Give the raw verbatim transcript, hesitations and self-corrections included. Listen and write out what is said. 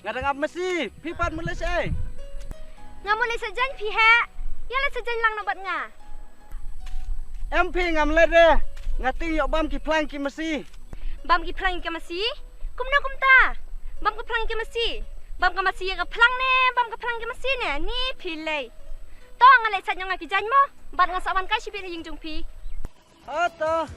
Nga dang ap masi, phi pat mut leit shaei? Nga mut leit sait jaiñ phi heh. Ïa leit sait jaiñ lang noh bad nga. Em phi, ngam leit re. Nga tieng ïoh bam ki phlang ki masi. Bam ki phlang ki masi? Kumno kumta? Bam ka phlang ki masi. Bam ka masi ïa ka phlang ne bam ka phlang ki masi ne? Ni phi lei. To nga leit sait noh nga ki jaiñ mo. Bad nga sa wan kai shibit ha ïing jong phi. Ato.